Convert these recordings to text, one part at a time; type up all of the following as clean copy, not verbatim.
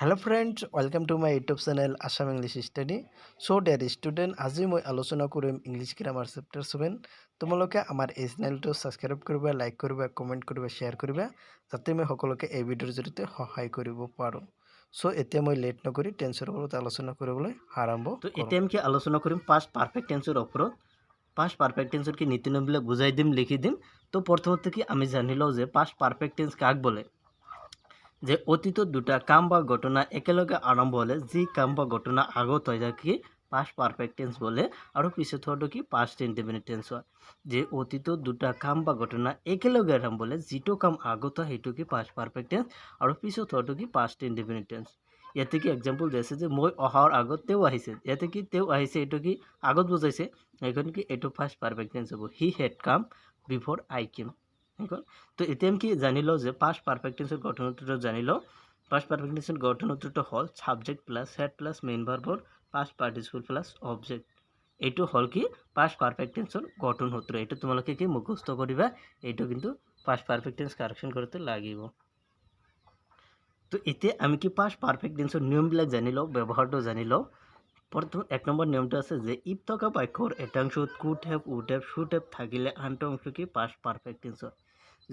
Hello friends, welcome to my YouTube channel Assam English Study. So dear student, আজি মই আলোচনা কৰিম English grammar chapter 7। তোমালোকে আমাৰ এই চেনেলটো ছাবস্ক্ৰাইব কৰিবা, লাইক কৰিবা, কমেণ্ট কৰিবা, শ্বেয়াৰ কৰিবা, যাতে মই সকলোকে এই ভিডিঅ'ৰ জৰিয়তে সহায় কৰিব পাৰোঁ। চ' এতিয়া মই লেট নকৰি টেন্সৰ ওপৰত আলোচনা কৰিবলৈ আৰম্ভ তো কৰোঁ। এতিয়া আমি কি আলোচনা কৰিম? পাষ্ট পাৰফেক্ট টেন্সৰ ওপৰত। পাষ্ট পাৰফেক্ট টেন্সৰ কি নীতি নিয়মবিলাক বুজাই দিম, লিখি দিম। তো প্ৰথমতে কি আমি জানি লওঁ যে পাষ্ট পাৰফেক্ট টেন্স কাক বোলে, যে অতীতত দুটা কাম বা ঘটনা একেলগে আৰম্ভ হ'লে যি কাম বা ঘটনা আগত হয়, তাক কি পাষ্ট পাৰফেক্ট টেন্স বোলে আৰু পিছত হোৱাটো কি পাষ্ট ইনডেফিনিট টেন্স হয়। যে অতীতত দুটা কাম বা ঘটনা একেলগে আৰম্ভ হ'লে যিটো কাম আগত হয়, সেইটো কি পাষ্ট পাৰফেক্ট টেন্স আৰু পিছত হোৱাটো কি পাষ্ট ইনডেফিনিট টেন্স। ইয়াতে কি এক্সাম্পল দিছে যে মই অহাৰ আগত তেওঁ আহিছে। ইয়াতে কি তেওঁ আহিছে, এইটো কি আগত বুজাইছে, সেইখন কি এইটো পাষ্ট পাৰফেক্ট টেন্স হ'ব। "He had come before I came." সেইখন। তো এতিয়া আমি কি জানি লওঁ যে পাষ্ট পাৰফেক্ট টেন্সৰ গঠনটো জানি লওঁ। পাষ্ট পাৰফেক্ট টেন্সৰ গঠনটো হ'ল subject plus had plus main ভাৰ্বৰ past participle plus object. এইটো হ'ল কি পাষ্ট পাৰফেক্ট টেন্সৰ গঠন সূত্ৰ। এইটো তোমালোকে কি মুখস্থ কৰিবা। এইটো কিন্তু পাষ্ট পাৰফেক্ট টেন্স কাৰেকশ্যন কৰোঁতে লাগিব। তো এতিয়া আমি কি পাষ্ট পাৰফেক্ট টেন্সৰ নিয়মবিলাক জানি লওঁ, ব্যৱহাৰটো জানি লওঁ। প্ৰথম এক নম্বৰ নিয়মটো আছে যে if থকা বাক্যৰ এটা অংশত could have, would have, should have থাকিলে আনটো অংশ কি পাষ্ট পাৰফেক্ট টেন্স হয়।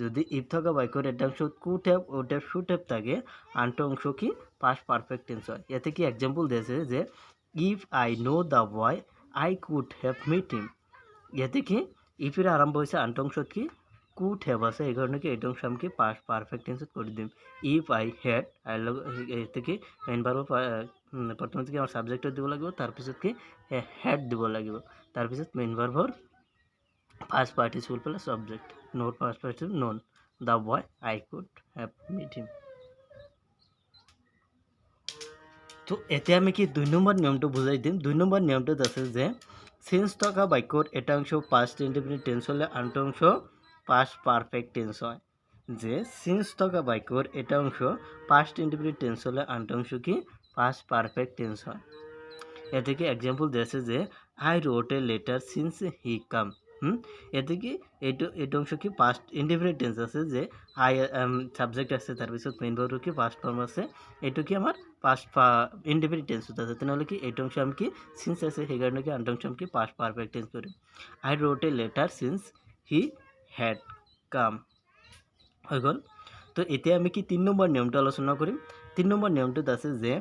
যদি if থকা বাক্যৰ এটা অংশত could have, would have, should have থাকে, আনটো অংশ কি পাষ্ট পাৰফেক্ট টেন্স হয়। ইয়াতে কি এক্সাম্পল দিছে যে "If I know the boy, I could have met him." ইয়াতে কি ইফের আৰম্ভ হৈছে, আনটো অংশত কি could have আছে, সেইকাৰণে কি এইটো অংশ আমি কি পাষ্ট পাৰফেক্ট টেন্সত কৰি দিম। If I head, আই লগত ইয়াতে কি মেইন ভাৰ্বৰ প্ৰথমতে কি আমাৰ ছাবজেক্টত দিব লাগিব, তাৰপিছত কি হেড দিব লাগিব, তাৰপিছত main ভাৰ্বৰ past participle plus object, known past participle, known the boy, I could have met him. তো এতিয়া আমি কি দুই নম্বৰ নিয়মটো বুজাই দিম। দুই নম্বৰ নিয়মটোত আছে যে চিন্স থকা বাক্যৰ এটা অংশ পাষ্ট ইনডেফিনিট টেন্স হ'লে আনটো অংশ পাষ্ট পাৰফেক্ট টেন্স হয়। যে চিন্স থকা বাক্যৰ এটা অংশ পাষ্ট ইনডেফিনিট টেন্স হ'লে আনটো অংশ কি পাষ্ট পাৰফেক্ট টেন্স হয়। ইয়াতে কি এক্সাম্পল দিছে যে "I wrote a letter since he came." ইয়াতে কি এইটো অংশ কি পাষ্ট ইনডেফিনিট টেন্স আছে, যে আই ছাবজেক্ট আছে, তাৰপিছত মেইন ভাৰ্বৰ কি পাষ্ট ফৰ্ম আছে। এইটো কি আমাৰ পাষ্ট ইনডেফিনিট টেন্সত আছে। তেনেহ'লে কি এইটো অংশ আমি কি চিন্স আছে, সেইকাৰণে কি আনটো অংশ আমি কি পাষ্ট পাৰফেক্ট টেন্স কৰিম। "I wrote a letter since he had come." হৈ গ'ল। তো এতিয়া আমি কি তিনি নম্বৰ নিয়মটো আলোচনা কৰিম। তিনি নম্বৰ নিয়মটোত আছে যে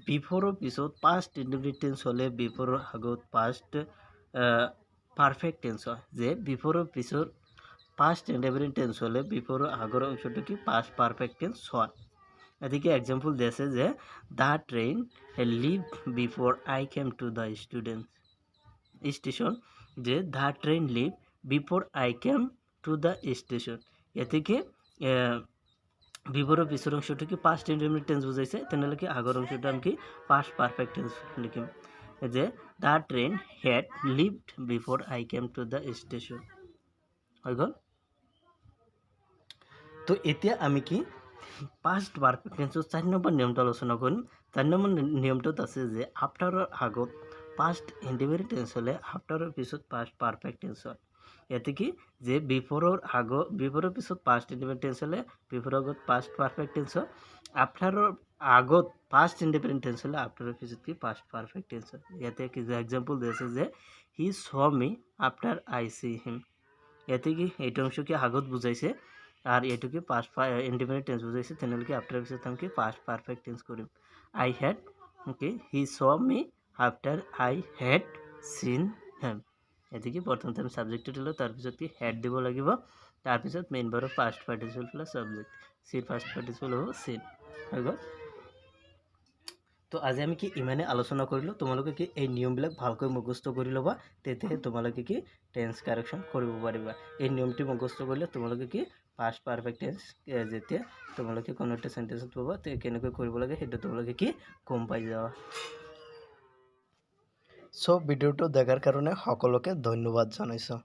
বিফৰৰ পিছত পাষ্ট ইনডেফিনিট টেন্স হ'লে বিফৰৰ আগত পাষ্ট পাৰফেক্ট টেন্স হয়। যে বিফৰৰ পিছত পাষ্ট ইনডেফিনিট টেন্স হ'লে বিফৰৰ আগৰ অংশটো কি পাষ্ট পাৰফেক্ট টেন্স হয়। এদিকে এক্সাম্পল দিছে যে "The train leave before I came to the station." যে "The train leave before I came to the station." ইয়াতে কি বিফৰৰ পিছৰ অংশটো কি পাষ্ট ইনডেফিনিট টেন্স বুজাইছে, তেনেহ'লে কি আগৰ অংশটো আমি কি পাষ্ট পাৰফেক্ট টেন্স লিখিম যে "The train had left before I came to the station." হৈ গ'ল। তো এতিয়া আমি কি পাষ্ট পাৰফেক্ট টেন্সৰ চাৰি নম্বৰ নিয়মটো আলোচনা কৰিম। চাৰি নম্বৰ নিয়মটোত আছে যে আফটাৰৰ আগত পাষ্ট ইনডেফিনিট টেন্স হ'লে আফটাৰৰ পিছত পাষ্ট পাৰফেক্ট টেন্স হয়। ইয়াতে কি যে বিফৰৰ পিছত পাষ্ট ইনডেফিনিট টেন্স হ'লে বিফৰৰ আগত পাষ্ট পাৰফেক্ট টেন্স হয়। আফটাৰৰ আগত পাষ্ট ইনডেফিনিট টেন্স হ'লে আফটাৰৰ পিছত কি পাষ্ট পাৰফেক্ট টেন্স হয়। ইয়াতে কি এক্সাম্পল দিছে যে "He saw me after I see him." ইয়াতে কি এইটো অংশ কি আগত বুজাইছে আৰু এইটো কি পাষ্ট ইনডেফিনিট টেন্স বুজাইছে, তেনেহ'লে কি আফটাৰৰ পিছত আমি কি পাষ্ট পাৰফেক্ট টেন্স কৰিম। I had okay, "He saw me after I had seen him." ইয়াতে কি প্ৰথমতে আমি ছাবজেক্টটো দিলোঁ, তাৰপিছত কি হেড দিব লাগিব, তাৰপিছত মেইন ভাৰ্বৰ পাষ্ট পাৰ্টিচিপল প্লাছ অবজেক্ট, চিৰ পাষ্ট পাৰ্টিচিপল হ'ব চিন। হৈ গ'ল। তো আজি আমি কি ইমানেই আলোচনা কৰিলোঁ। তোমালোকে কি এই নিয়মবিলাক ভালকৈ মুখস্থ কৰি ল'বা, তেতিয়াহে তোমালোকে কি টেন্স কাৰেকশ্যন কৰিব পাৰিবা। এই নিয়মটি মুখস্থ কৰিলে তোমালোকে কি পাষ্ট পাৰফেক্ট টেন্স যেতিয়া তোমালোকে কোনো এটা চেণ্টেন্সত পাবা, তে কেনেকৈ কৰিব লাগে সেইটো তোমালোকে কি গম পাই যাবা। চ' ভিডিঅ'টো দেখাৰ কাৰণে সকলোকে ধন্যবাদ জনাইছোঁ।